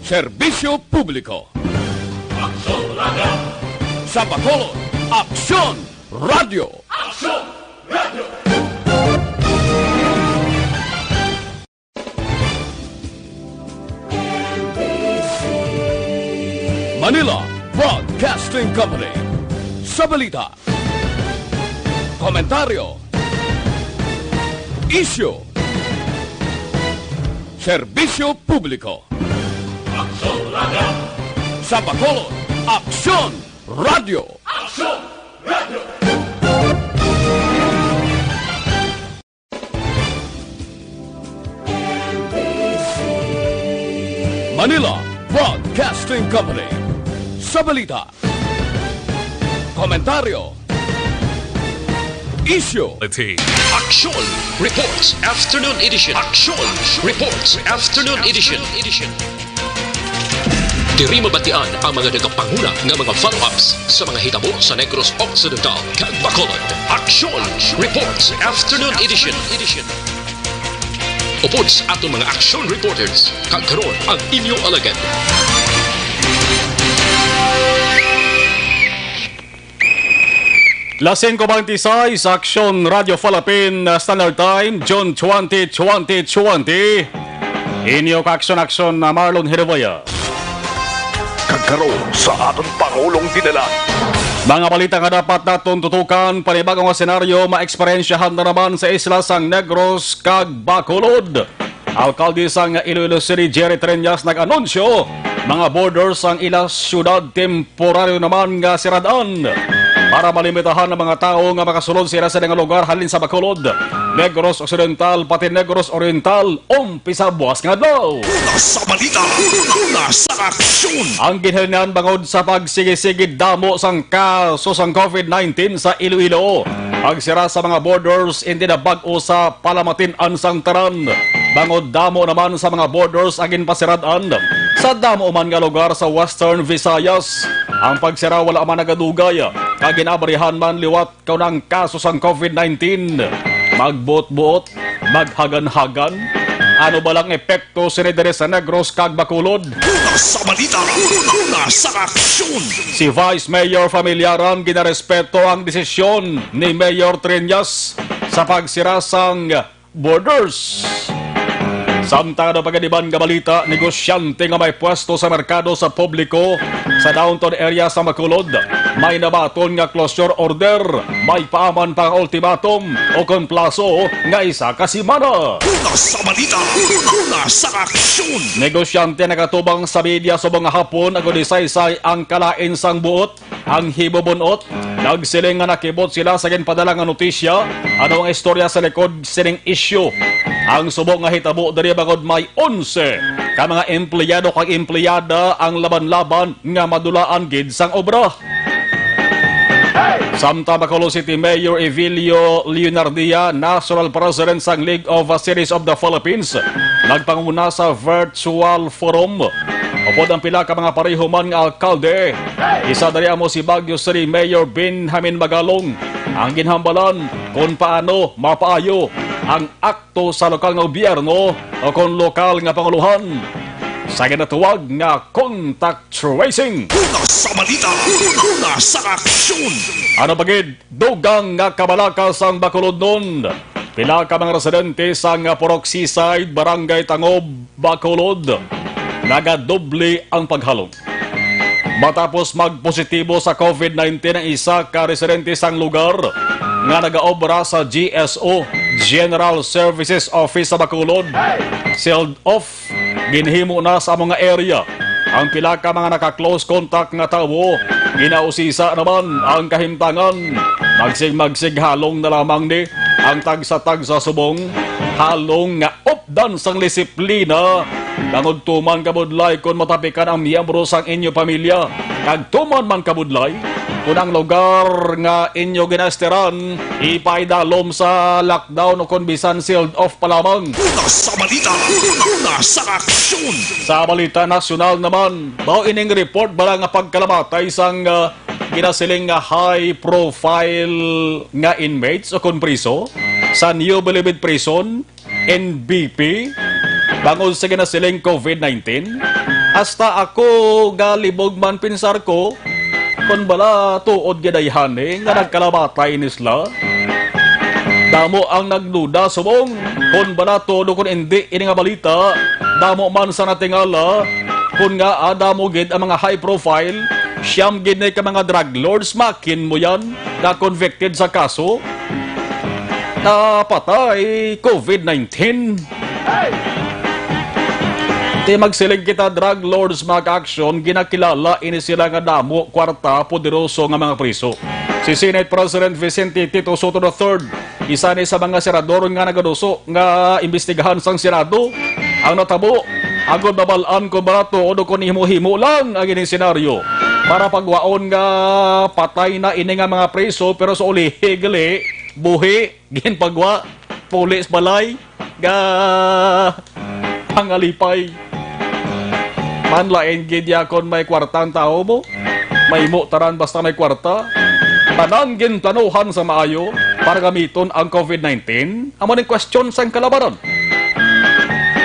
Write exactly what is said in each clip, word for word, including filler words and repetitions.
Serbisyo publiko. Aksyon Radio. Sa Bacolod, Aksyon Radio. Aksyon Radio. Manila Broadcasting Company. Sa balita, komentaryo, isyu, serbisyo publiko. Aksyon Radio. Sa Bacolod, Aksyon Radio. Aksyon Radio. Manila Broadcasting Company. Sa balita, komentaryo, isyu, Aksyon Reports Afternoon Edition. Aksyon Reports Afternoon Edition. Diri mabatian ang mga nagapanguna nga mga follow-ups sa mga hitabo sa Negros Occidental kag Bacolod. Aksyon Reports Afternoon Edition. Upod sa aton mga aksyon reporters, kag karon ang inyo alagad. Las singko beintiseis, Aksyon Radio Falapin, Standard Time, June twenty, twenty twenty. Inyo ka-aksyon-aksyon na Marlon Hiruwaya. Kag karon sa aton Pangulong Dinalan. Mga balita nga dapat naton tutukan, panibag-o nga senaryo maeksperiensyahan na naman sa isla sang Negros kag Bacolod. Alkalde sang Iloilo City, Jerry Treñas, nag-anunsyo, mga borders sang ila syudad temporaryo naman nga sirad-an. Para malimitahan ang mga tawo nga makasulod sa ila sa mga lugar halin sa Bacolod, Negros Occidental, pati Negros Oriental, umpisa buwas nga adlaw. Una sa balita, una sa aksyon. Ang ginhalinan bangod sa pagsigi-sigid damo sang kaso sang covid nineteen sa Iloilo. Pagsira sa mga borders, hindi na bag-o sa palamatin-an sang tanan. Bangod damo naman sa mga borders ang ginpasirad-an sa damo man nga lugar sa Western Visayas. Ang pagsira wala man nagadugay kag ginabrihan man liwat kon ang kaso sang covid nineteen magbuot-buot, maghagan-hagan. Ano bala ang epekto sini diri sa Negros kag Bacolod? Una sa balita, una sa aksyon. Si Vice Mayor Familiaran ginarespeto ang desisyon ni Mayor Treñas sa pagsira sang borders. Samtang ano pa gid iban nga balita, negosyante nga may pwesto sa merkado sa publiko sa downtown area sa Bacolod may nabaton nga closure order, may paaman pa nga ultimatum o kon plaso nga isa ka semana. Una sa balita, una sa aksyon. Negosyante nagatubang sa media subong nga hapon, agod isaysay ang kalain sang buot ang hibubun-ot. Nagsiling nga nakibot sila sa ginpadala nga notisya. Ano ang istorya sa likod sining isyu? Ang subong nga hitabo diri bangod may onse ka mga empleyado kag empleyada ang laban-laban nga madulaan gid sang obra. Samtang Bacolod City Mayor Evilio Leonardia, National President sang League of Cities of the Philippines, nagpanguna sa virtual forum. Upod ang pila ka mga pareho man nga alkalde, isa diri amo si Baguio City Mayor Benjamin Magalong, ang ginhambalan kon paano mapaayo ang akto sa lokal nga gobyerno o kon lokal nga panguluhan sa ginatawag nga contact tracing. Una sa balita, una sa aksyon. Ano pa gid? Dugang nga kabalaka sang Bacolodnon. Pila ka mga residente sang Purok Seaside, Barangay Tangob, Bacolod, nagadoble ang paghalong. Matapos magpositibo sa covid nineteen ang isa ka residente sang lugar nga nagaobra sa G S O, General Services Office sa Bacolod, sealed off ginhimo na sa amo nga area. Ang pila ka mga naka-close contact nga tawo, ginausisa naman ang kahimtangan. Magsig-magsig halong na lamang ni ang tagsa-tagsa subong halong nga updan sang disiplina. Bangod tuman kabudlay kon matapikan ang miyembro sang inyo pamilya, kag tuman man kabudlay kon ang lugar nga inyo ginasteran ipaidalom sa lockdown o kon bisan sealed off pa lamang. Una sa balita, una sa aksyon. Sa balita nasyonal naman, mao ining report bala nga pagkalamatay sang, ah, ginasiling nga high profile nga inmates o kon priso sa New Bilibid Prison, N B P, bangod sa ginasiling covid nineteen. Hasta ako galibog man pinsar ko, kon bala tuod gid ay hani nga nagkalamatay ni sila. Damo ang nagduda subong kon bala tuod o kon indi ini nga balita. Damo man sa natingala kon nga, ah, damo gid ang mga high profile, siyam gid ni ka mga drug lords makin mo yan na convicted sa kaso. Napatay covid nineteen. Ti magsiling kita, drug lords, mga ka-aksyon, ginakilala ini sila nga damo kwarta, poderoso nga mga priso. Si Senate President Vicente Tito Sotto the third, isa ni sa mga senador nga nagaduso nga imbestigahan sang Senado ang natabo, agod mabal-an kon barato o kon himo-himo lang ang ining senaryo para pagwaon nga patay na ini nga mga priso, pero sa ulihi gali buhi. Ginpagwa, puli sa balay, ga pangalipay. Manlain gid ya kon may kwarta ang tawo mo. Mahimo tanan basta may kwarta. Tanan ginplanuhan sa maayo para gamiton ang covid nineteen. Amo ning question sang kalabanan.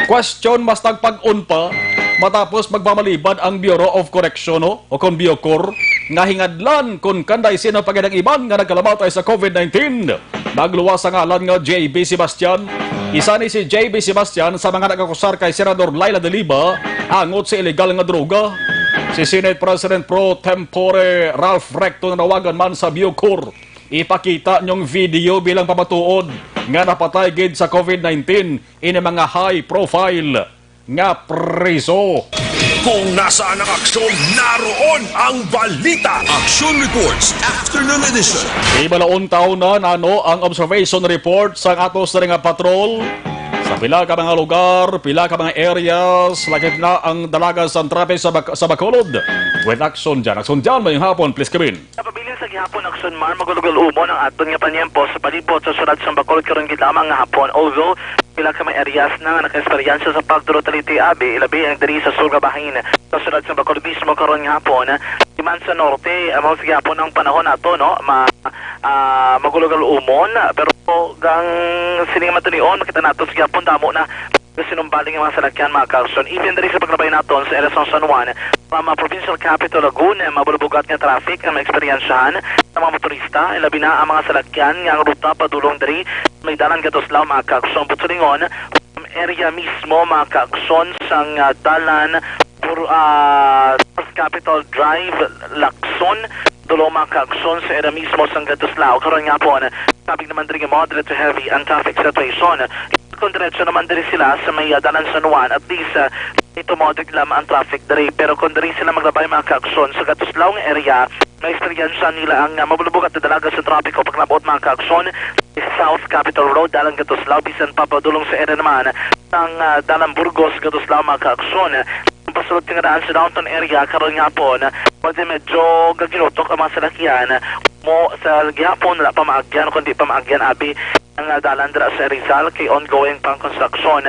Question mas nagpag-on pa matapos magpamalibad ang Bureau of Correction, no? O kon BuCor, nga hingadlan kon kanday sino pa gid ang iban nga nagkalamatay sa covid nineteen. Nagluwas sa ngalan nga J B Sebastian. Isa ni si J B Sebastian sa mga nag-akusar kay Senador Leila de Lima angot sa iligal nga droga. Si Senate President pro tempore Ralph Recto nanawagan man sa BuCor, ipakita niyong video bilang pamatuod nga napatay gid sa covid nineteen ini mga high profile nga priso. Kung nasaan ang aksyon, naroon ang balita. Action Reports, Afternoon Edition. Ibalaon taon na nano ang observation report sa atos diri nga patrol. Sa pila ka mga lugar, pila ka mga areas, lakip na ang dalaga sa traffic sa, Bac- sa Bacolod. With Action Jan. Action Jan, mayong hapon, please come in. Napabilin sa gihapon, Aksyon Mar, magulog-ulumon ang aton nga paniempo sa palibot sa syudad sang Bacolod karon gid lamang nga hapon. Although, pila ka may areas na nga nakaeksperyensya sa pagdulot taliti abi, ilabi ang diri sa sur nga bahin sa syudad sang Bacolod mismo karon nga hapon. Di man sa norte, amo sa gihapon ang panahon nato, no? Ma, ah, magulog-ulumon, pero gang sining matunion, makita nato sa gihapon damo na Sinumbali nga mga salakyan, mga ka-aksyon. Even diri sa paglabay naton sa area sang San Juan, from, ah, provincial capital Laguna, mabulbugat nga traffic ang maeksperiensyahan sa mga motorista, labi na ang mga salakyan nga ang ruta padulong diri may dalan Gatuslao, mga ka-aksyon. Buot silingon, area mismo, mga ka-aksyon, sang, ah, dalan Bur-, ah, Capital Drive, Lacson, dulong, mga ka-aksyon, sa area mismo sang Gatuslao. Karon nga hapon, sabi naman diri nga moderate to heavy ang traffic situation. Kung diretso naman diri sila sa may, ah, dalan San Juan, at least, ah, ito mo lamang ang traffic diri. Pero kung diri sila maglabay, mga ka-aksyon, sa Gatuslao nga area, may eksperyensya nila ang, ah, mabulbugat na dalaga sa trapiko pagkalabuot, mga ka-aksyon, South Capitol Road, dalan Gatuslao, bisan pa padulong sa area naman sang, ah, dalan Burgos, Gatuslao, mga ka-aksyon. Ang pasulod nga daan sa downtown area karon nga hapon, pwede medyo gaginutok ang mga salakyan. Mo sa gihapon, wala pa maagyan, kundi pa maagyan, abi, ang, ah, dalan dira sa Rizal kay ongoing pang construction.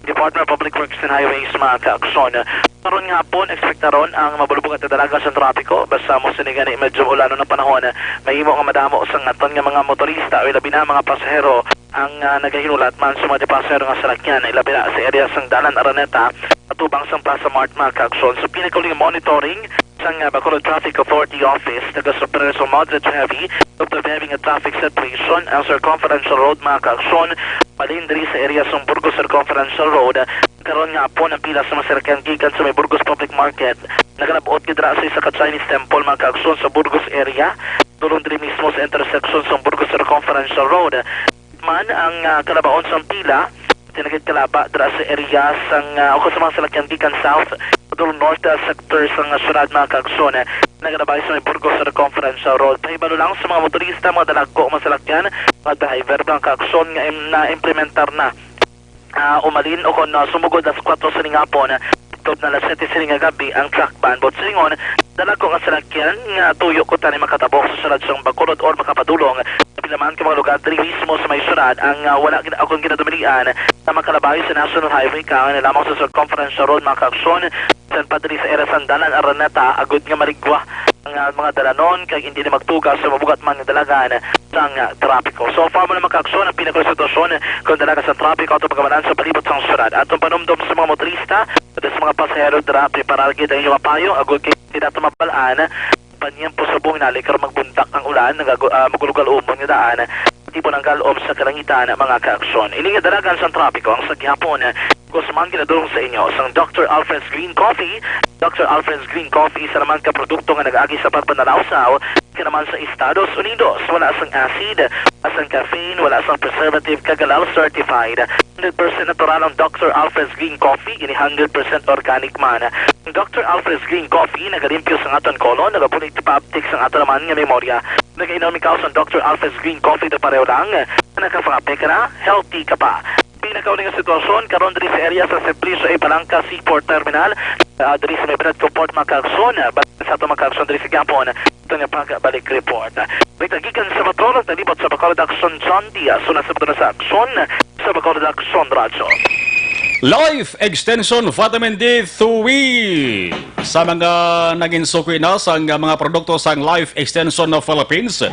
Department of Public Works and Highways, mga ka-aksyon. Karon nga hapon, ekspektaron ang mabulbog at dalaga sa trapiko. Basta mo sini gani medyo ulanon ang panahon, mahimo nga madamo sa aton nga mga motorista o labi na mga pasahero ang, ah, nagahinulat man sa mga dipasahero nga salakyan, ilabi na sa area sang Dalan Araneta, atubang sang Plaza Mart, mga ka-aksyon. Sa pinakauling monitoring, sang, ah, Bacolod Traffic Authority Office, nagasupervisor moderate to heavy, to heavy nga traffic situation ang Circumferential Road, mga ka-aksyon, malin diri sa area sang Burgos Circumferential Road. Karon nga hapon, ang pila sa mga salakyan gikan sa may Burgos Public Market, nagalabuot gid dira sa isa ka Chinese temple, mga ka-aksyon, sa Burgos area, dulong diri mismo sa intersection sang Burgos Circumferential Road. Man ang, ah, kalabaon sang pila, tinagid kalaba dira sa area sang, ah, o sa mga salakyan gikan south, padulong north, ah, sector sang, ah, syudad, mga ka-aksyon, eh, nagalabay sa may Burgos Circumferential Road. Pahibalo lang sa mga motorista, mga dalagko, mga salakyan, mga driver, mga ka-aksyon nga im-, na-implementar na, ah, umalin o kon, ah, sumugod alas kuwatro sining hapon, ah, tubtob na alas siyete sining nga gabi ang truck ban. Buot silingon, dalagko nga salakyan nga tuyo kuntani makatabok sa syudad sang Bacolod or makapadulong Pila man ka mga lugar diri mismo sa may syudad ang, ah, wala gina-, akong ginadumilian sa makalabay sa National Highway, kaangay na lamang sa Circumferential Road, mga ka-aksyon, bisan pa diri sa area sang Dalan Araneta, agud nga maligwa ang, ah, mga dalanon kag hindi na magtuga sa mabugat man nga dalagan sang, ah, trapiko. So far mo na, mga kaaksyon, ang pinakasitwasyon kon dalagan sang trapiko ato pagkamalan sa palibot sang syudad. Atong panumdom sa mga motorista, sa mga pasahero dira, preparar gid ang inyong mga payong agod kay hindi nato mabal-an paniyempo subong inali karon magbundak ang ulan, nagagu-, ah, magulogal-umon nga daan. Tipon ang galom sa kalangitan, mga kaaksyon. Ini nga dalagan sang trapiko ang sa gihapon, Guzman, ginadulong sa inyo sang Doctor Alfred's Green Coffee. Doctor Alfred's Green Coffee, isa naman ka produkto nga nag-agi sa pagpanalawsaw ka naman sa Estados Unidos. Wala sang acid, wala sang caffeine, wala sang preservative, kag halal certified. Hundred percent natural ang Doctor Alfred's Green Coffee, ini hundred percent organic man. Ang Doctor Alfred's Green Coffee nagalimpyo sang aton colon, nagabulig paabtik sang aton naman nga memorya. Nagainom ikaw sang Doctor Alfred's Green Coffee, ito pareho lang. Nakapangape ka na, healthy ka pa. Pinakauli nga sitwasyon karon diri sa area sa Simplicio A. Palanca Seaport Terminal, ah, diri sa may Bradco Port, mga kaaksyon. Ah, balik sa ato, mga kaaksyon, diri sa gihapon. Ito nga pagbalik report. Balita gikan sa Bacolod, nalibot sa Bacolod Aksyon, John Diaz. Una sa Bacolod sa Aksyon, sa Bacolod Aksyon Radyo. Life Extension Vitamin D three. Sa mga naging suki na sa mga produkto sang Life Extension of Philippines,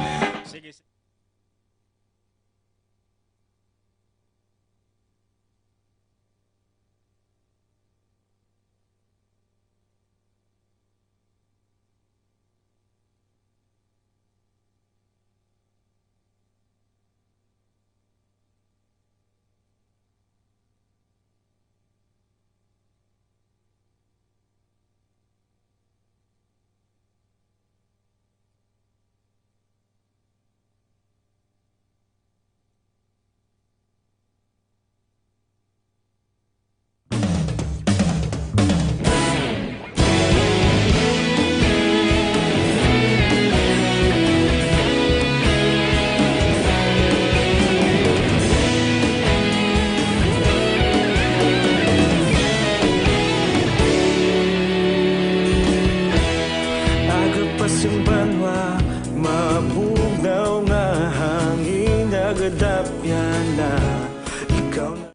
Agapas ang banwa, mabugnaw nga hangin, nagadapyan na. Ikaw na.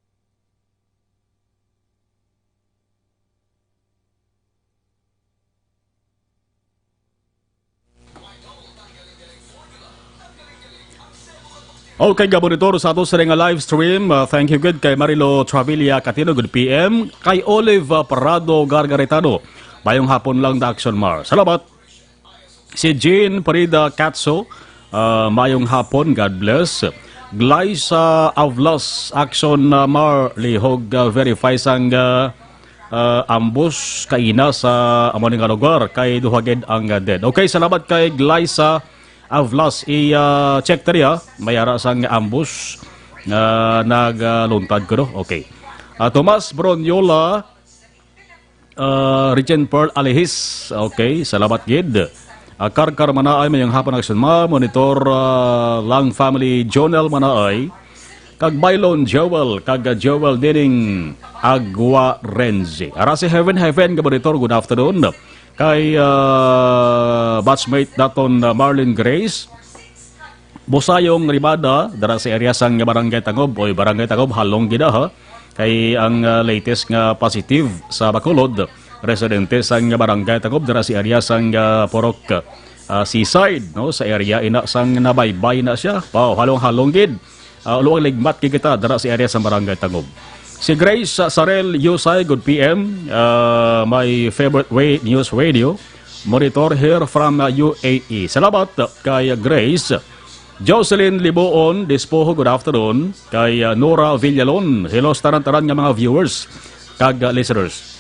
Okay, ga-monitor sa ato sa nga live stream. Uh, thank you gid kay Marilo Travilla Catino, good P M. Kay Olive, uh, Parado Gargaretano, mayong hapon lang, The Action Mar. Salamat. Si Jean Parida Catso, uh, mayong hapon, God bless. Glyza Avlas, Action, uh, Mar, lihog, uh, verify sang, uh, uh, ambos kaina sa amo ni nga lugar kay duha gid ang, uh, dead. Okay, salamat kay Glyza Avlas. I, uh, check ta ria, may ara sang ambos nga nagluntad kuno. Okay. Uh, Tomas Bronyola, uh, Regent Pearl Alihis. Okay, salamat gid. Uh, Karkar Manaay, mayong hapon, Action Mar. Monitor, uh, lang family, Jonel Manaay. Kag Bailon Joel, kag Joel Dining Agua Renzi. Ara si Heaven Heaven nga monitor, good afternoon. Kay, ah, batchmate naton, ah, Marlene Grace. Busayong Rimada, dara sa area sang Barangay Tangob. Oy, Barangay Tangob, halong gid, ha. Kay ang, ah, latest nga positive sa Bacolod, residente sang Barangay Tangob, dara sa area sang, ah, Purok, ah, Seaside, no, sa area ina sang nabaybay na siya. Wow, halong-halong gid. Ah, luwag ligmat gid kita dira sa area sa Barangay Tangob. Si Grace, ah, Sarel Yusay, good P M, ah, my favorite way, news radio. Monitor here from, ah, U A E. Salamat, ah, kay, ah, Grace. Jocelyn Liboon Dispoho, good afternoon. Kay, ah, Nora Villalon, hello sa tanan-tanan nga mga viewers kag, ah, listeners.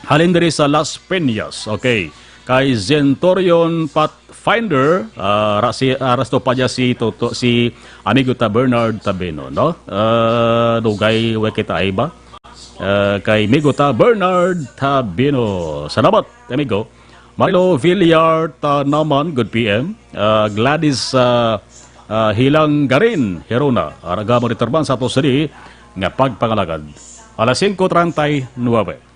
Halin diri sa Las Peñas. Okay. Kay Zentorion Pathfinder, ah, ra-, si, ah, rasto pa niya si Toto, si amigo ta Bernard Tabino, no? Ah, dugay wa kita ay ba? Ah, kay amigo ta Bernard Tabino. Salamat, amigo. Marilo Villar ta naman, good P M. Ah, Gladys, ah, ah, Hilang Garin, Herona. Araga mo ni Terman sa ato sini nga pagpangalagad. Alas singko treinta y nueve.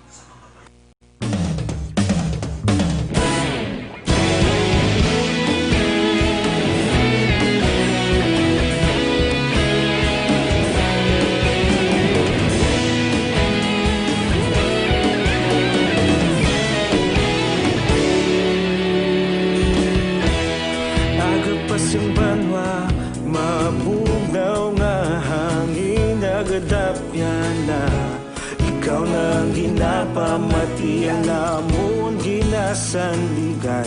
Amati ang namon ginasandigan.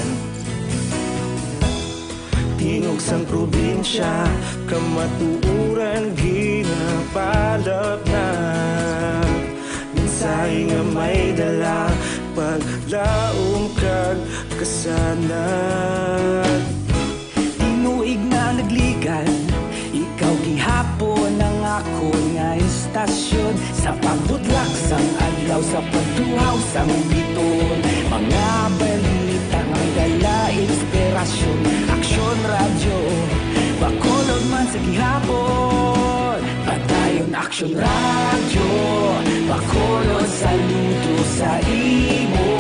Tingog sang probinsya, kamatuoran ginapalapnag. Mensahe nga may dala, paglaom kag kasanag. Tinuig na nagligan, ikaw gihapon ang akon nga istasyon. Sa pagbutlak sang adlaw, sa pagtuhaw sang biton, mga balita nga may dala inspirasyon. Aksyon Radyo, Bacolod man sa gihapon. Padayon Aksyon Radyo, Bacolod, saludo sa imo.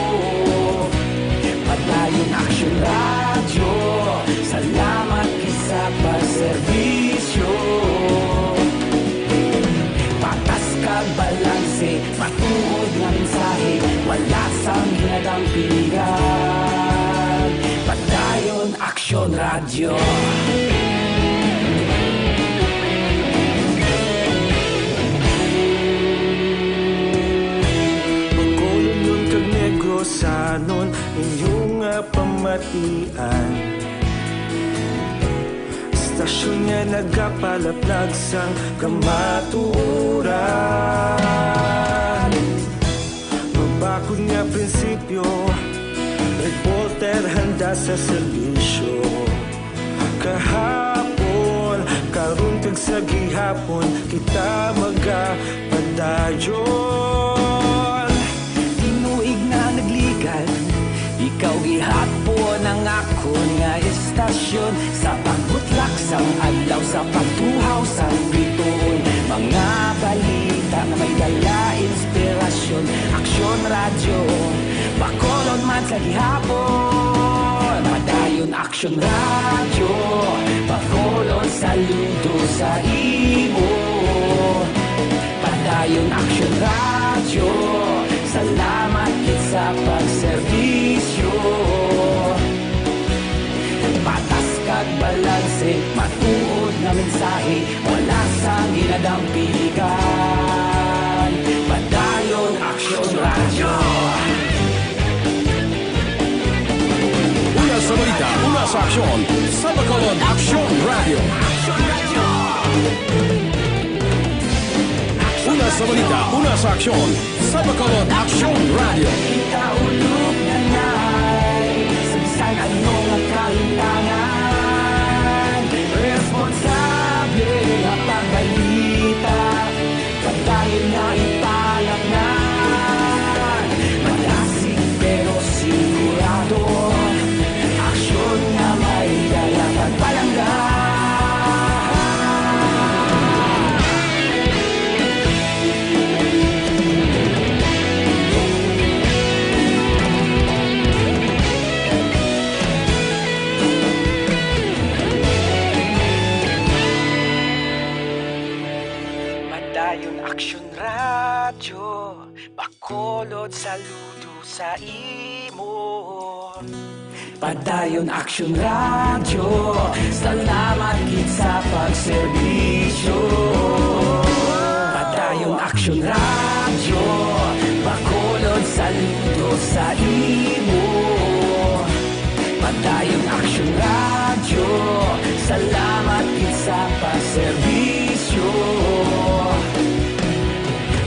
Padayon Aksyon Radyo, salamat gid sa pagserbisyo. Patas kag balanse, matuod nga mensahe, wala sang ginadampigan. Padayon Aksyon Radyo. Bacolodnon kag Negrosanon, inyo nga pamatian. Istasyon nga nagapalaplag sang kamatuoran. Mabakod nga prinsipyo, reporter handa sa serbisyo. Kahapon, karon kag sa gihapon, kita magapadayon. Tinuig na nagligan, ikaw gihapon ang akon nga istasyon. Sa pagbutlak sang adlaw, sa pagtuhaw sang biton, mga balita nga may dala inspirasyon. Aksyon Radyo, Bacolod man sa gihapon. Padayon Aksyon Radyo, Bacolod, saludo sa imo. Padayon Aksyon Radyo, salamat gid sa pagserbisyo. Patas kag balanse, matuod nga mensahe, wala sang ginadampigan. Padayon Aksyon Radyo. Una sa balita, una sa aksyon, sa Bacolod Aksyon Radyo. Una sa balita, una sa aksyon, sa Bacolod Aksyon Radyo. Ikaulog na nay, sa bisan ano nga kahitangan, responsable nga pagbalita, padayon nga ipalapngan, madasig pero sigurado, aksyon nga may dala pagpalangga. Padayon Aksyon Radyo, Bacolod, saludo sa imo. Padayon Aksyon Radyo, salamat gid sa pagserbisyo. Padayon Aksyon Radyo, Bacolod, saludo sa imo. Padayon Aksyon Radyo, salamat gid sa pagserbisyo.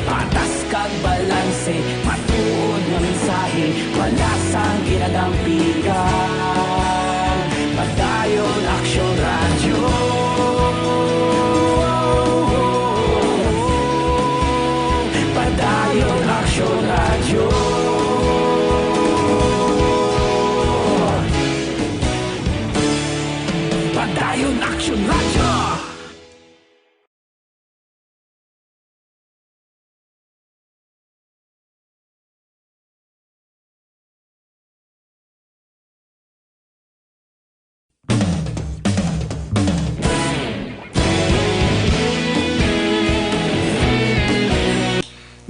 Patas kag balanse, matuod nga mensahe, wala sang ginadampigan. Padayon Aksyon Radyo. Padayon Aksyon Radyo. Padayon Aksyon Radyo.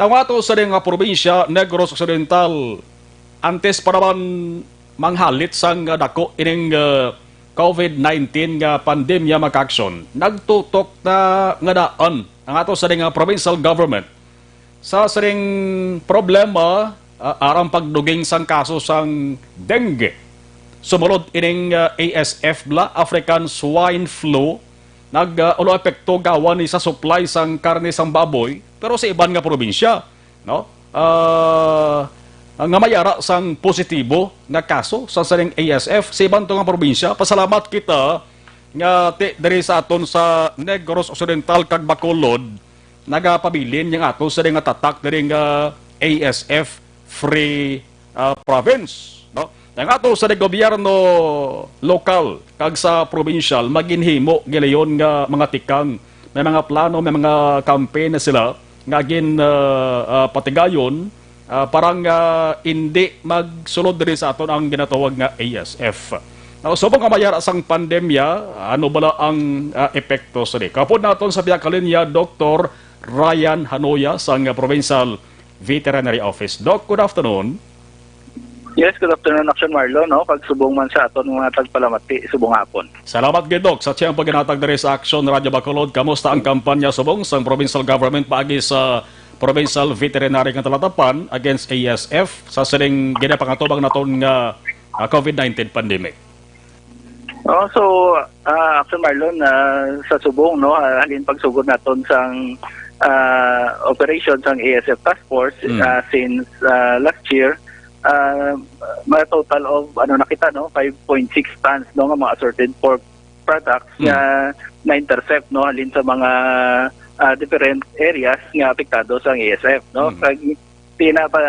Nawato sa ding nga probinsya, Negros Occidental, antes pa naman manghalit sang dako ining, ah, covid nineteen nga pandemya, mga kaaksyon, nagtutok na nga daan ang ato sa ding nga provincial government sa sining problema, ah, arang pagduging sang kaso sang dengue. Sumulod ining, ah, A S F bala, African Swine Flu, nag, ah, ulo epekto gawa ni sa supply sang karne sang baboy, pero sa iban nga probinsya, no? Ah, nga may ara sang positibo nga kaso sa sining A S F sa iban to nga probinsya. Pasalamat kita nga ti, diri sa aton sa Negros Occidental kag Bacolod, nagapabilin yang ato sini nga tatak diri nga A S F free, ah, province, no? Ang ato sa gobyerno lokal kag sa provincial maginhimo gilayon nga mga tikang, may mga plano, may mga campaign na sila nga gin, ah, ah, patigayon, ah, para nga indi magsulod diri sa aton ang ginatawag nga A S F. Now, subong nga may ara sang pandemya, ano bala ang, ah, epekto sini? Kapod naton sa pihak linya, Doktor Ryan Hanoya sang Provincial Veterinary Office. Doc, good afternoon. Yes, good afternoon, Action Marlo, no? Kag subong man sa aton mga tagpalamati, subong hapon. Salamat gid, Doc, sa siyang paghinatag diri sa Action Radio Bacolod. Kamusta ang kampanya subong sang provincial government paagi sa Provincial Veterinary nga Talatapan against A S F sa sining ginapangatubangan naton nga, ah, COVID nineteen pandemic? Oh, so, ah, Action Marlon, ah, sa subong, no, ah, halin pagsugod naton sang, ah, operation sang A S F Task Force, Mm. ah, since, ah, last year, ah, may total of, ano na kita, no, five point six tons, no, nga mga assorted pork products Mm. nga na-intercept, no, halin sa mga, ah, different areas nga apektado sang A S F, no. Mm. Kag tina pa,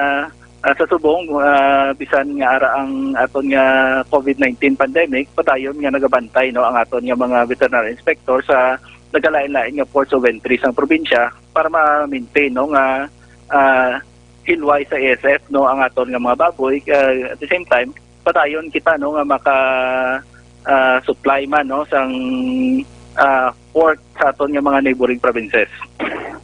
ah, sa subong, ah, bisan nga ara ang aton nga COVID nineteen pandemic, padayon nga nagabantay, no, ang aton nga mga veterinary inspector sa nagalain-lain nga ports of entry sang probinsya para ma-maintain, no, nga, ah, hilway sa A S F, no, ang aton nga mga baboy. Ah, at the same time, padayon kita, no, nga maka, ah, supply man, no, sang, ah, pork sa aton nga mga neighboring provinces.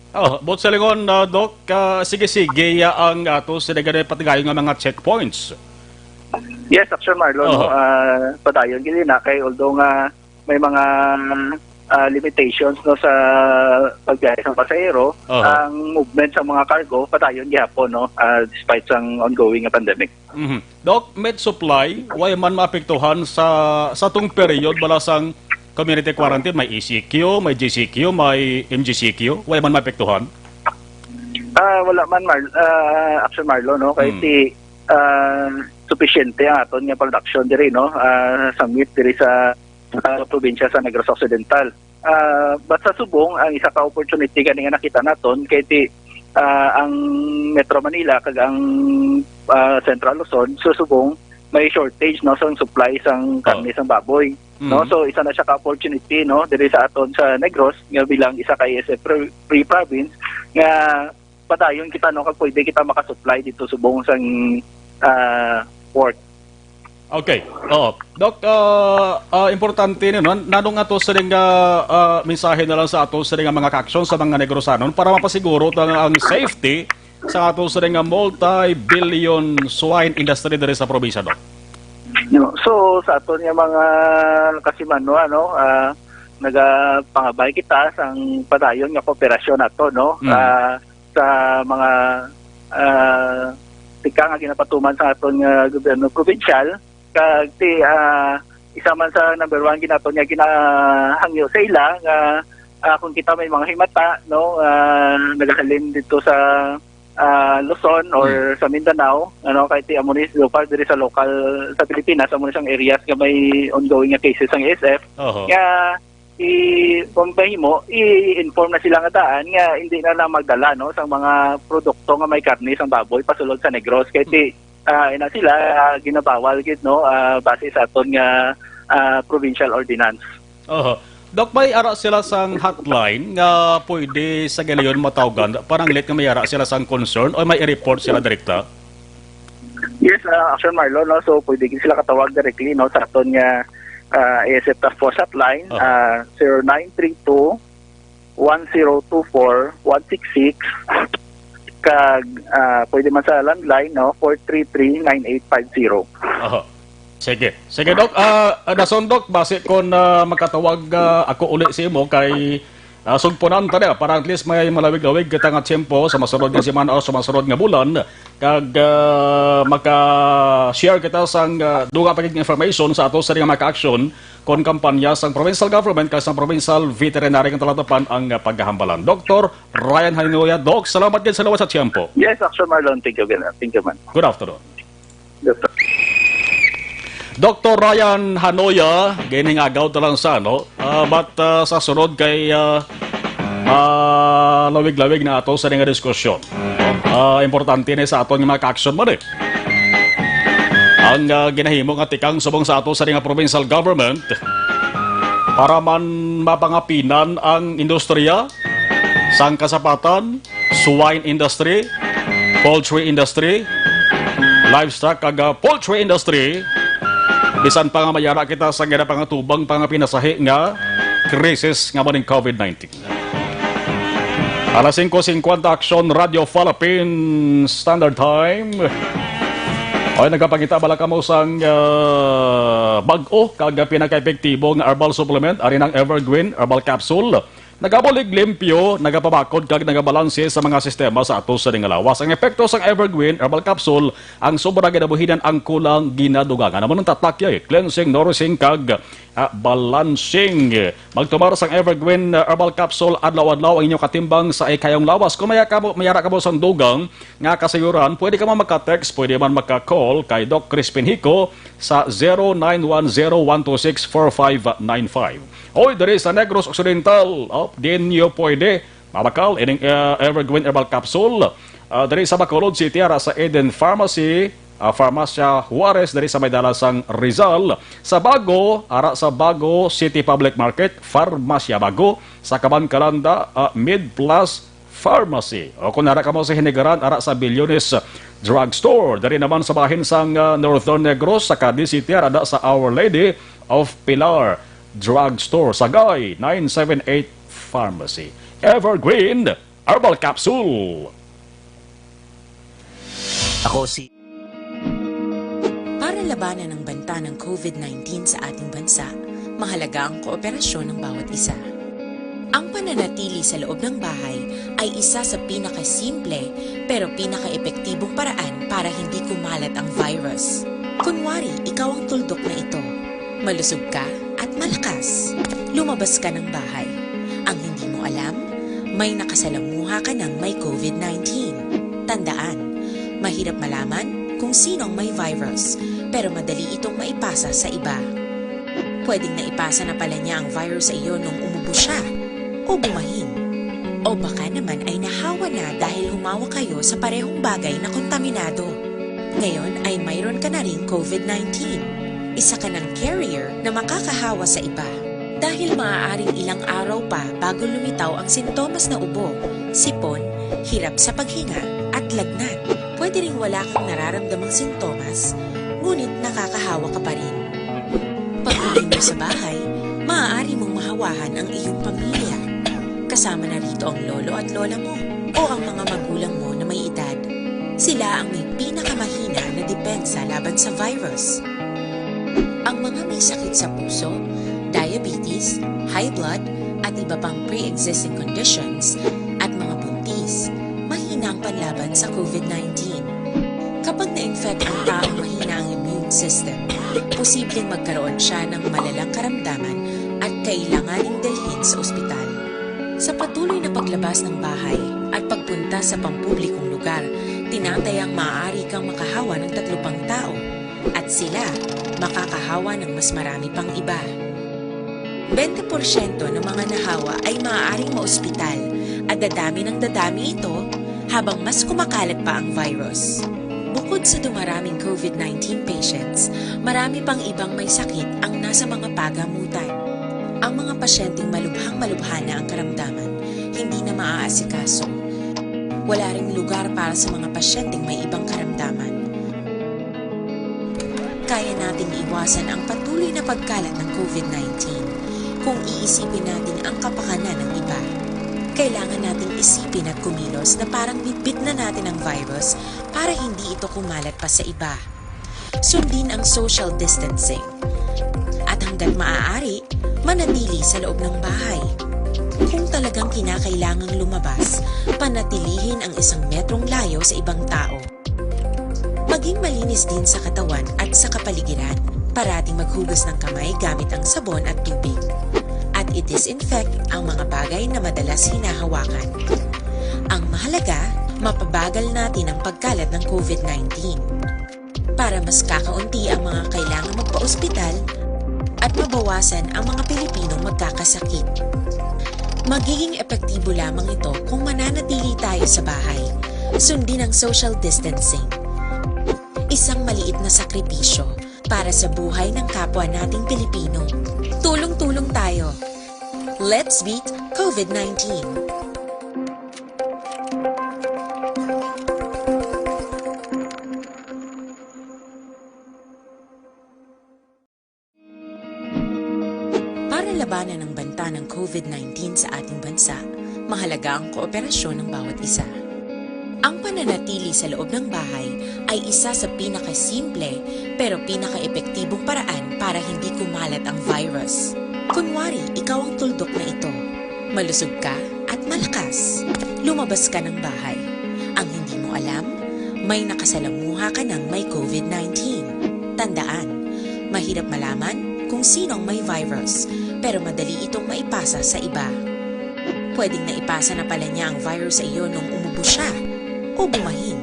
Oh, but sa lingon, ah, Doc, ah, sige-sige, ah, ang ato sila gani patigayon nga mga checkpoints. Yes, Action Marlo, no? Oho. Ah, padayon gid na kay, although nga may mga, ah, limitations, no, sa pagbiyahe sa pasahero, Oho. ang movement sa mga cargo padayon gihapon, no, ah, despite sang ongoing nga pandemic. Mhm. Doc, meat supply, way man maapektuhan sa, sa tong period bala sang community quarantine? May E C Q, may G C Q, may M G C Q, way man maapektuhan? Ah, wala man, Mar-, ah, Action Marlo, no? Kay Hmm. si, ah, supisyente ang aton nga production diri, no? Ah, sa meat diri sa, ah, probinsya sa Negros Occidental. Ah, but sa subong, ang isa ka opportunity gani nga nakita naton kay ti, ah, ang Metro Manila kag ang, ah, Central Luzon, sa subong may shortage, no, sang supply sang Oh. karne sang baboy, no? Mm. So, isa na siya ka opportunity, no, diri sa aton sa Negros nga bilang isa ka A S F free, free province nga padayon kita, no, kag pwede kita makasupply dito subong sang, ah, pork. Okay. Oo. Doc, ah, ah, importante ni, no? Nanong ato sila nga, ah, mensahe na lang sa ato sila nga mga kaaksyon sa mga Negrosanon para mapasiguro ta nga ang safety sa ato sila nga multi-billion swine industry diri sa probinsya, Doc? No. So, sa aton nga mga kasimanwa, no, ah, nagapangabay kita sang padayon nga kooperasyon nato, no? Mm. Ah, sa mga, ah, tika nga ginapatuman sa aton nga gobyerno probinsyal, kag ti, ah, isa man sa number one ginaton nga ginahangyo sa ila nga, ah, kung kita may mga himata, no, ah, nagahalin dito sa, ah, Luzon or Mm. sa Mindanao, ano, kay ti amo ni so far diri sa lokal sa Pilipinas, amo ni sang areas nga may ongoing nga cases ang A S F, Oho. nga i-, kung mahimo, i-inform na sila nga daan nga hindi na lang magdala, no, sang mga produkto nga may karne sang baboy pasulod sa Negros. Kay ti, ah, ina sila, ah, ginabawal gid, no, ah, base sa aton nga, ah, provincial ordinance. Oho. Doc, may ara sila sang hotline nga pwede sa galiyon matawgan, parang let nga may ara sila sang concern o may i-report sila direkta? Yes, ah, Action Marlo, no? So, pwede gid sila katawag directly, no, sa aton nga, ah, A S F Task Force Hotline, Oho. ah, zero nine three two, one zero two four, one six six, kag, ah, pwede man sa landline, no, four three three, nine eight five zero. Oho. Sige. Sige, Doc. Ah, ah, dason, Doc, basi kon, ah, makatawag, ah, ako uli sa imo kay, Ah, sugpunan ta na para at least may malawig-lawig kita nga tiyempo sa masunod nga semana o sa masunod nga bulan. Kag, ah, maka-share kita sang, ah, dugang pa gid nga information sa ato sa mga ka-action kon kampanya sang provincial government kag sang provincial veterinary nga talatapan ang, ah, pagkahambalan. Doktor Ryan Hanoya, Doc, salamat gid sa lawas sa tiyempo. Yes, Action Marlon. Thank you, gina-, thank you, man. Good afternoon. Yes, sir. Doktor Ryan Hanoya, ginhingagaw ta lang sa, no? Ah, but, ah, sa sunod kay, ah, ah, lawig-lawig na ato sa nga diskusyon. Ah, importante ni sa aton nga mga ka-action man, eh. Ang, ah, ginahimo nga tikang subong sa ato sa nga provincial government para man mapangapinan ang industriya sang kasapatan, swine industry, poultry industry, livestock kag, ah, poultry industry, bisan pa nga mayara kita sa ginapangatubang pa nga pinasahi nga krisis nga maning COVID nineteen. Alas singko singkwenta, Action Radio Philippines Standard Time. Oy, nagapangita bala kamo sang, ah, bag-o kag pinakaepektibo nga herbal supplement, ari nang Evergreen Herbal Capsule. Nagabulig limpyo, nagapabakod kag nagabalanse sa mga sistema sa ato sa nga lawas. Ang epekto sang Evergreen Herbal Capsule, ang sobra ginabuhinan, ang kulang ginadugangan. Amo nang tatak ya, eh, cleansing, nourishing, kag, ah, balancing. Magtumar sang Evergreen, ah, Herbal Capsule adlaw-adlaw ang inyo katimbang sa ikayong lawas. Kung maya kamo, mayara kamo sang dugang nga kasayuran, pwede kamo magka-text, pwede man magka-call kay Doc Crispin Hico sa zero nine one zero one two six four five nine five. Oy, diri sa Negros Occidental, oh, din nyo pwede mabakal ining, uh, Evergreen Herbal Capsule. Uh, diri sa Bacolod City, ara sa Eden Pharmacy, uh, Farmacia Juarez, diri sa may dalasang Rizal. Sa Bago, ara sa Bago City Public Market, Farmacia Bago. Sa Kaban Calanda, uh, Mid Plus Pharmacy. O kung ara kamo sa Hinigaran, ara sa Bilyones Drugstore. Diri naman sa bahin sang, uh, Northern Negros, sa Cadiz City, ara da sa Our Lady of Pilar Drugstore. Sagay, nine seven eight Pharmacy. Evergreen Herbal Capsule. Ako si Para labanan ang banta ng COVID nineteen sa ating bansa, mahalaga ang kooperasyon ng bawat isa. Ang pananatili sa loob ng bahay ay isa sa pinakasimple pero pinakaepektibong paraan para hindi kumalat ang virus. Kunwari, ikaw ang tuldok na ito. Malusog ka at malakas. Lumabas ka ng bahay. Ang hindi mo alam, may nakasalamuha ka ng may COVID nineteen. Tandaan, mahirap malaman kung sino ang may virus, pero madali itong maipasa sa iba. Pwedeng naipasa na pala niya ang virus sa iyo nung umubo siya o bumahin. O baka naman ay nahawa na dahil humawak kayo sa parehong bagay na kontaminado. Ngayon ay mayroon ka na ring COVID nineteen. Isa ka ng carrier na makakahawa sa iba. Dahil maaaring ilang araw pa bago lumitaw ang sintomas na ubo, sipon, hirap sa paghinga, at lagnat. Pwede ring wala kang nararamdamang sintomas, ngunit nakakahawa ka pa rin. Pag-uwi mo sa bahay, maaari mong mahawahan ang iyong pamilya, kasama na rito ang lolo at lola mo o ang mga magulang mo na may edad. Sila ang may pinakamahina na depensa laban sa virus. Ang mga may sakit sa puso, diabetes, high blood, at iba pang pre-existing conditions, at mga buntis, mahina ang panlaban sa COVID nineteen. Kapag na-infect ang taong mahina ang immune system, posibleng magkaroon siya ng malalang karamdaman at kailanganing dalhin sa ospital. Sa patuloy na paglabas ng bahay at pagpunta sa pampublikong lugar, tinatayang maaari kang makahawa ng tatlo pang tao at sila makakahawa ng mas marami pang iba. Bente porsyento ng mga nahawa ay maaaring maospital at dadami ng dadami ito habang mas kumakalat pa ang virus. Bukod sa dumaraming COVID nineteen patients, marami pang ibang may sakit ang nasa mga pagamutan. Ang mga pasyenteng malubhang-malubha na ang karamdaman, hindi na maaasikaso. Wala ring lugar para sa mga pasyenteng may ibang karamdaman. Kaya nating iwasan ang patuloy na pagkalat ng COVID nineteen kung iisipin natin ang kapakanan ng iba. Kailangan nating isipin at kumilos na parang bitbit na natin ang virus para hindi ito kumalat pa sa iba. Sundin ang social distancing. At hanggat maaari, manatili sa loob ng bahay. Kung talagang kinakailangang lumabas, panatilihin ang isang metrong layo sa ibang tao. Maging malinis din sa katawan at sa kapaligiran. Parating maghugas ng kamay gamit ang sabon at tubig. At i-disinfect ang mga bagay na madalas hinahawakan. Ang mahalaga, mapabagal natin ang pagkalat ng COVID nineteen. Para mas kakaunti ang mga kailangang magpa-ospital at mabawasan ang mga Pilipinong magkakasakit. Magiging epektibo lamang ito kung mananatili tayo sa bahay. Sundin ang social distancing. Isang maliit na sakripisyo para sa buhay ng kapwa nating Pilipino. Tulong-tulong tayo. Let's beat COVID nineteen. Para labanan ang banta ng COVID nineteen sa ating bansa, mahalaga ang kooperasyon ng bawat isa. Ang pananatili sa loob ng bahay ay isa sa pinakasimple pero pinakaepektibong paraan para hindi kumalat ang virus. Kunwari, ikaw ang tuldok na ito. Malusog ka at malakas. Lumabas ka ng bahay. Ang hindi mo alam, may nakasalamuha ka ng may COVID nineteen. Tandaan, mahirap malaman kung sino ang may virus, pero madali itong maipasa sa iba. Pwedeng naipasa na pala niya ang virus sa iyo nung umubo siya o bumahin.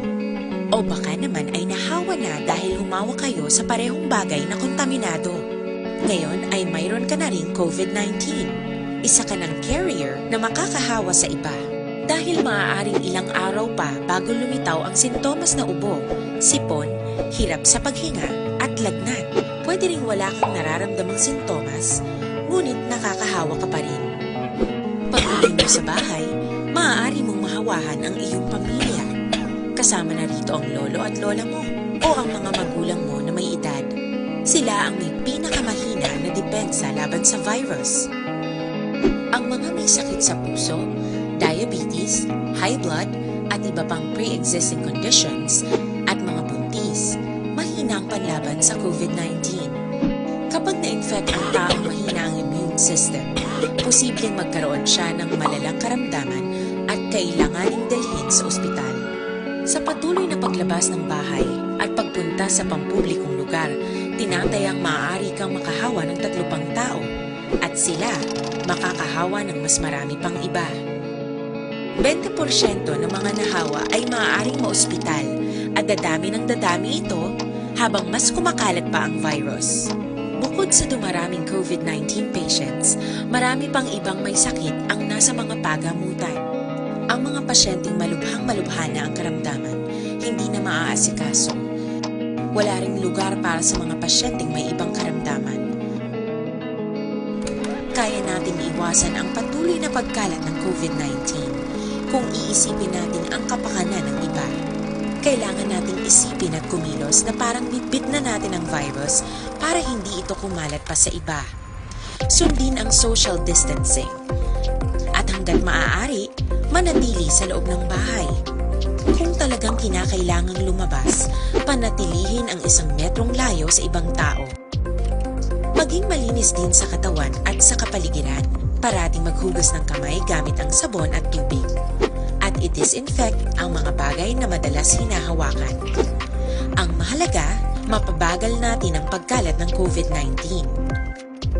O baka naman ay nahawa na dahil humawak kayo sa parehong bagay na kontaminado. Ngayon ay mayroon ka na ring COVID nineteen. Isa ka ng carrier na makakahawa sa iba. Dahil maaaring ilang araw pa bago lumitaw ang sintomas na ubo, sipon, hirap sa paghinga, at lagnat. Pwede ring wala kang nararamdamang sintomas, ngunit nakakahawa ka pa rin. Pag-uwi mo sa bahay, maaari mong mahawahan ang iyong pamilya. Kasama na rito ang lolo at lola mo o ang mga magulang mo na may edad. Sila ang may pinakamahina na depensa laban sa virus. Ang mga may sakit sa puso, diabetes, high blood, at iba pang pre-existing conditions, at mga buntis, mahina ang panlaban sa COVID nineteen. Kapag na-infect ang taong mahina ang immune system, posibleng magkaroon siya ng malalang karamdaman at kailanganing dalhin sa ospital. Sa patuloy na paglabas ng bahay at pagpunta sa pampublikong lugar, tinatayang maaari kang makahawa ng tatlo pang tao at sila makakahawa ng mas marami pang iba. Bente porsyento ng mga nahawa ay maaaring maospital at dadami ng dadami ito habang mas kumakalat pa ang virus. Bukod sa dumaraming COVID nineteen patients, marami pang ibang may sakit ang nasa mga pagamutan. Ang mga pasyenteng malubhang-malubha na ang karamdaman, hindi na maaasikaso. Wala ring lugar para sa mga pasyenteng may ibang karamdaman. Kaya nating iwasan ang patuloy na pagkalat ng COVID nineteen kung iisipin natin ang kapakanan ng iba. Kailangan nating isipin at kumilos na parang bitbit na natin ang virus para hindi ito kumalat pa sa iba. Sundin ang social distancing. At hanggat maaari, manatili sa loob ng bahay. Kung talagang kinakailangang lumabas, panatilihin ang isang metrong layo sa ibang tao. Maging malinis din sa katawan at sa kapaligiran. Parating maghugas ng kamay gamit ang sabon at tubig. At i-disinfect ang mga bagay na madalas hinahawakan. Ang mahalaga, mapabagal natin ang pagkalat ng COVID nineteen.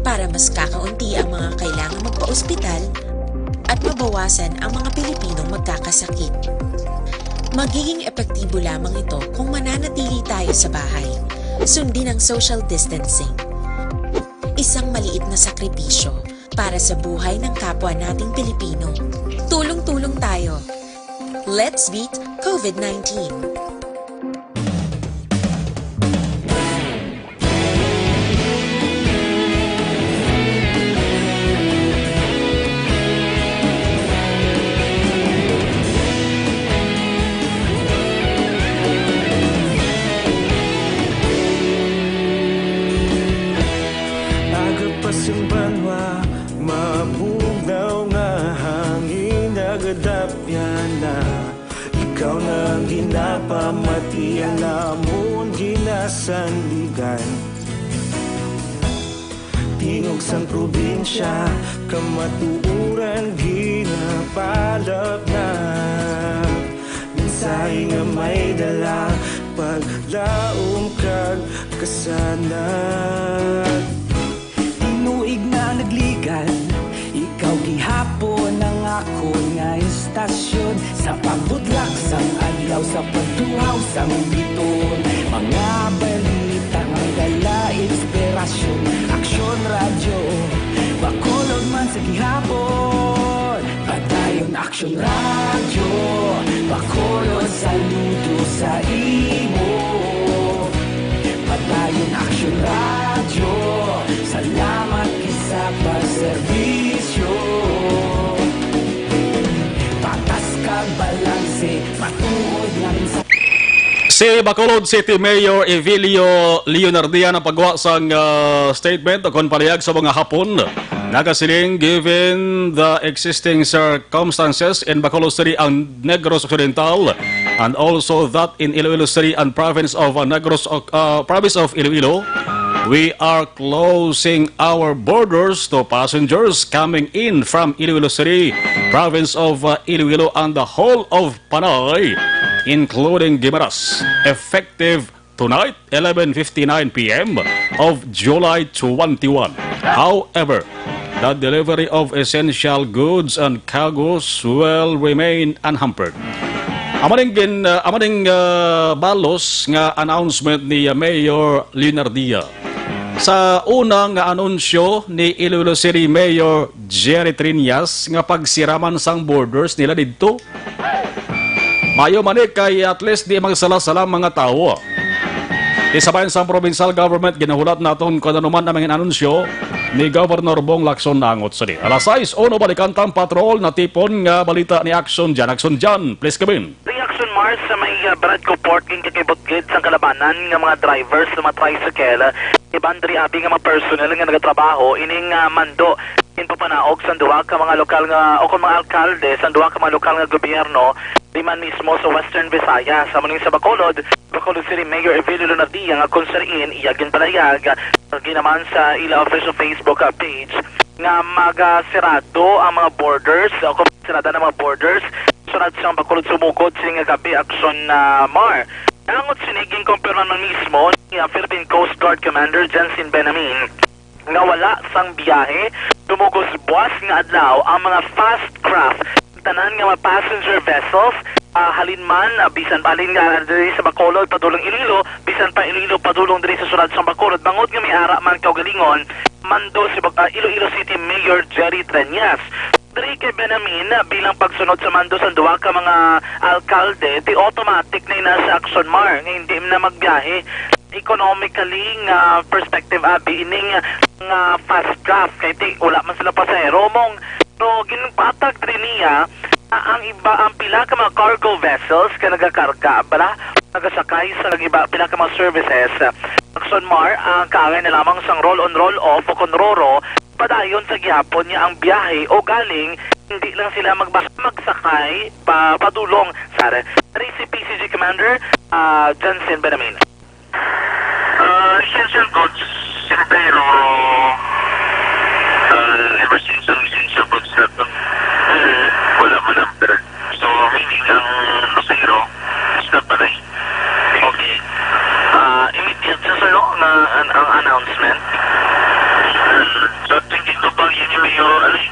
Para mas kakaunti ang mga kailangang magpa-ospital at mabawasan ang mga Pilipinong magkakasakit. Magiging epektibo lamang ito kung mananatili tayo sa bahay. Sundin ang social distancing. Isang maliit na sakripisyo para sa buhay ng kapwa nating Pilipino. Tulong-tulong tayo. Let's beat COVID nineteen. Aga pa sing banwa, mabugnaw nga hangin, nagadapyan na. Ikaw na ang ginapamati, ang amon ginasandigan. Tingog sang probinsya, kamatuoran ginapalapnat. Mensahe nga may dala, paglaom kag kasanag. Tinuig na nagligan, ikaw gihapon ang akon nga istasyon. Sa pagbutlak sang adlaw, sa pagtuhaw sang biton, mga balita nga dala inspirasyon. Aksyon Radyo, Bacolod man sa gihapon. Padayon Aksyon Radyo, Bacolod, saludo sa imo. Padayon Aksyon Radyo, salamat kisa pagserbisyo. Patas kag balanse, matuod nga mensahe. Si Bacolod City Mayor Evilio Leonardia nagpagawa sang, ah, statement o kon palihag sa mga Hapon. Nagasiling, given the existing circumstances in Bacolod City and Negros Occidental, and also that in Iloilo City and province of, uh, Negros, uh, province of Iloilo, we are closing our borders to passengers coming in from Iloilo City, province of, uh, Iloilo, and the whole of Panay, including Guimaras, effective tonight, eleven fifty-nine p m of July twenty-one. However, the delivery of essential goods and cargos will remain unhampered. Amo ning gin-, uh, amo ning, uh, balos nga announcement ni, uh, Mayor Leonardia. Sa una nga anunsyo ni Iloilo City Mayor Jerry Triñas nga pagsiraman sang borders nila didto, mayo man ni kay at least di magsala-sala ang mga tawo. Ti sa bahin sang provincial government, ginahulat naton kon ano man ang mga anunsyo ni Governor Bong Lacson naangot sini. Alas sais uno, balikan tang patrol, natipon nga balita ni Action Jan. Action Jan, please come in. Reaction Mars sa may, ah, Barad Court, ginkakibot gid sang kalabanan nga mga drivers sa mga tricycle. Iban diri abi nga mga personnel nga nagatrabaho ining, ah, mando. Ginpapanaog sang duha ka mga lokal nga, o kon mga alkalde sang duha ka mga lokal nga gobyerno, di man mismo sa Western Visayas, amo ning sa Bacolod, Bacolod City Mayor Evelio Lunardia, nga kung sa diin iya ginpalayag, ah, ginaman sa ila official Facebook, ah, page nga magasirado ang mga borders, o kung sirada ang mga borders, sulod sang Bacolod sumugod sini nga gab-i, Action, ah, Mar. Naangot sini, ginkumpirma man mismo ni, ah, Philippine Coast Guard Commander Jensen Benamin nga wala sang biyahe sumugod buas nga adlaw ang mga fast craft, tanan nga mga passenger vessels, ah, halin man, ah, bisan pa halin nga diri sa Bacolod padulong Iloilo, bisan pa Iloilo padulong diri sa sulod sang Bacolod, bangod nga may ara man kaugalingon mando si Bag-, ah, Iloilo City Mayor Jerry Treñas. Diri kay Benamin, ah, bilang pagsunod sa mando sang duha ka mga alkalde, ti automatic na ina sa Action Mar nga hindi na magbiyahe. Economically nga perspective abi ining nga fast craft, kay ti wala man sila pasahero mong, pero ginpatag diri niya na ang iba, ang pila ka mga cargo vessels nga nagakarga bala, nagasakay sa nag-iba pila ka mga services. Action Mar ang kaangay na lamang sang roll on, roll off o kon roro, padayon sa gihapon niya ang biyahe o galing hindi lang sila magba-, magsakay pa padulong. Sare, diri si P C G Commander, ah, Jensen Benamin. Ah, essential goods, siyempre, roro, ah, ever since ang essential goods na to, eh, wala man ang per-, so, meaning, ang pasahero, stop pa rin. Okay. Ah, immediate sa salo nga an-, ang announcement. So, thank you to Pag Yun Mayor Ali.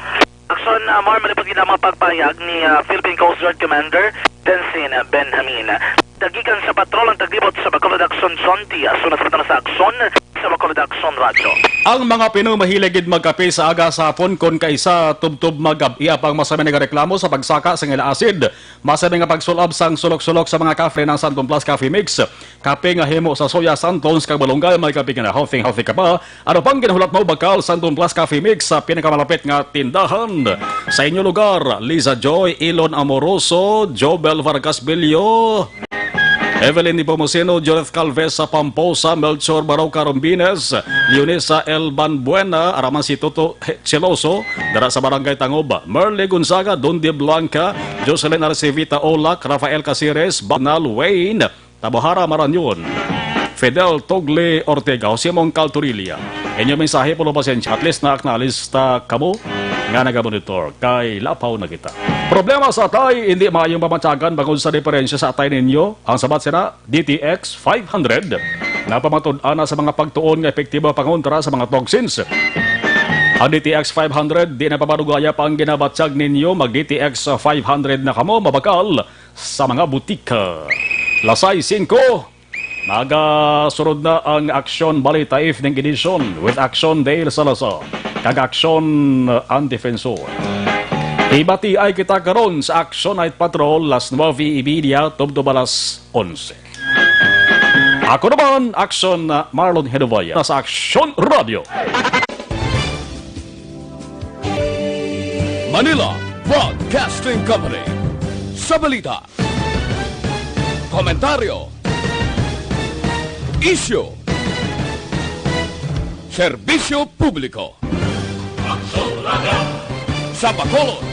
Action, ah, Mar, malipod gid ang mga pagpahayag ni, ah, Philippine Coast Guard Commander Jensen Benamin. Dagikan sa patrol ang taglibot sa Bacolod Action Zone, ti aso na sa Action, sa Bacolod Action Radyo. Ang mga Pinoy mahilig gid magkape sa aga sa hapon kon kaisa tubtob magab-i. Apang masami nagareklamo sa pagsaka sang ila asid. Masami nga pagsul-ob sang sulok-sulok sa mga kape ng Santon Plus Coffee Mix. Kape nga himo sa soya, santon kag malunggay, may kape nga healthy, healthy ka pa. Ano pang ginahulat mo, bakal Santon Plus Coffee Mix sa pinakamalapit nga tindahan sa inyo lugar. Liza Joy, Elon Amoroso, Jobel Vargas Bello, Evelyn Nepomuceno, Joneth Calvesa Pamposa, Melchor Barroca Rombines, Leonesa Elban Buena, araman si Toto He-, Celoso, dara sa Barangay Tangob, Merly Gonzaga, Don De Blanca, Jocelyn Arcevita Olak, Rafael Casires, Banal Wayne, Tabohara Marañon, Fidel Togle Ortega, Jose Mongcal Torilla, Inyo mensahe, pulo pasensya. At least na-acknowledge ta kamo nga nagamonitor. Kay lapaw na kita. Problema sa atay, hindi maayong pamatyagan bangod sa diferensya sa atay ninyo. Ang sabat sina, D T X five hundred. Napamatud-an na sa mga pagtuon nga epektibo pangontra sa mga toxins. Ang D T X five hundred, di na pamadugaya pa ang ginabatyag ninyo. Mag-D T X five hundred na kamo, mabakal sa mga butika. Lasay singko, magasunod na ang Aksyon Balita Evening Edition with Aksyon Dale Salazar kag Aksyon Ang Defensor. Ibati ay kita karon sa Aksyon Night Patrol, las nuebe y media tubtob alas onse. Ako naman, Aksyon Marlon Hedovaya, sa Aksyon Radio. Manila Broadcasting Company. Sa balita, komentaryo, isyu, serbisyo publiko. Sa Bacolod,